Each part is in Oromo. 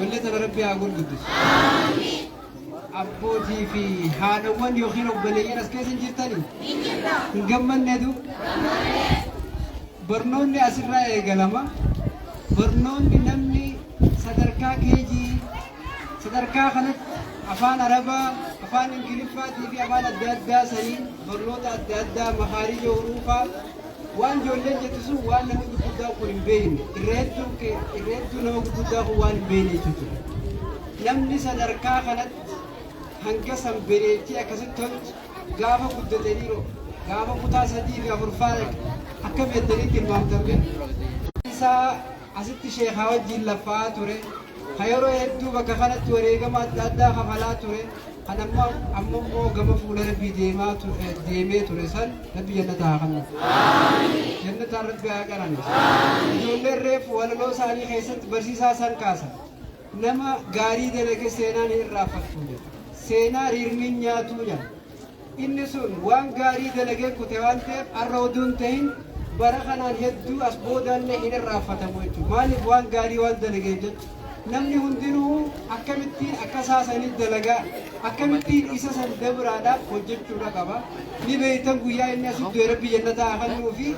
Ijoollee tana Rabbi haa gurguddisu. Abbootii fi haadhawwan yookiin obboleeyyan as keessa hin jirtanii? Hin gammanneetu? Barnoonni asirraa eegalama. Barnoonni namni sadarkaa KG sadarkaa kanatti afaan Arabaa, afaan Ingiliffaatii fi afaan adda addaa sanii barnoota adda addaa makaarija huruufaa waan ijoolleen jettu sun waan namni gurguddaa kun hin beekne irra hedduun irra hedduu nama gurguddaa kun waan hin beekne jechuudha. Namni sadarkaa kanatti hanga san bareechee akkasitti tolche gaafa guddate dhiiroo gaafa kutaa 3 fi 4 faa dhaqe akkam jettanii tilmaamtan mee? Isaa asitti sheekhaa wajjiin laffa'aa ture, ka yeroo hedduu bakka kanatti wareegama adda addaa kafalaa ture, kan amma amma immoo gama fuula Rabbii deemaa deemee ture san Rabbi jannata haa kennuuf. Jannataan Rabbi haa qananiisu. Ijoolleen reefu walaloo isaanii keessatti barsiisaa san kaasan. Nama gaarii dalage seenaan hin irraanfattu jedha. Seenaa riirni hin nyaatu jedha. Inni sun waan gaarii dalagee kute waan ta'eef har'a oduu hin tahin bara kanaan hedduu as boodaallee hin irraanfatamu jechuudha. Maaliif waan gaarii waan dalageef jecha. Namni hundinuu akkamittiin akka isaa sanitti dalagaa akkamittiin isa san dabraadhaaf hojjechuudha qaba. Ni beektan guyyaa inni asitti du'e Rabbi jannata haa kennuufi.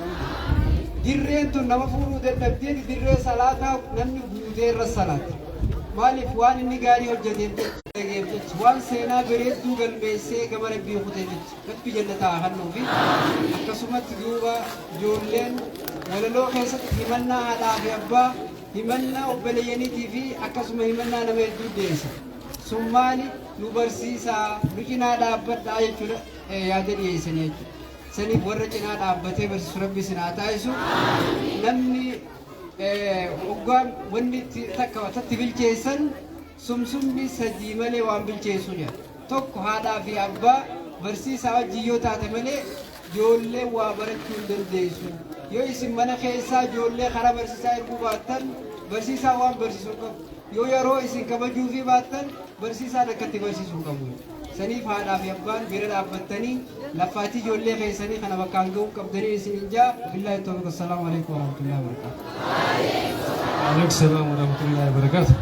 Dirreen tun nama fuudhuu dadhabdeeti dirree salaataa namni guutee irra salaata. Maaliif waan inni gaarii hojjeteef jecha dalageef jecha waan seenaa bareedduu galmeessee gama Rabbii kutee jecha Rabbi jannata haa kennuufi. Akkasumatti duuba ijoolleen walaloo keessatti himannaa haadhaa fi abbaa himannaa obboleeyyaniitii fi akkasuma himannaa nama hedduu dhiyeessa. Sun maali nu barsiisaa nu cinaa dhaabbadhaa jechuudha yaada dhiyeessanii jechuudha. Saniif warra cinaa dhaabbatee barsiisu Rabbi isin haa taasisu. Namni hoggaan wanni itti takka tatti bilcheessan sumsumni sadii malee waan bilcheessu jedha. Tokko haadhaa fi abbaa barsiisaa wajjin yoo taate malee ijoolleen waa barachuu hin dandeessu. Yoo isin mana keessaa ijoollee karaa barsiisaa erguu baattan barsiisaa waan barsiisu hin qabu. Yoo yeroo isin kabajuufii baattan barsiisaan akkatti barsiisuu hin qabu. Saniif haadhaa fi abbaan bira dhaabbattanii laffaatii ijoollee keessanii kana bakkaan ga'uu qabdanii isiniin jaa. Billaahi tawfiiq. Assalaamu alaikum warahmatullahi wabarakatuh. Waalaikum salaam warahmatullahi wabarakatuh.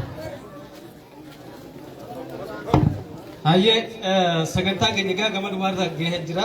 Hayyee sagantaan keenya egaa gama dhumaarra gahee jira.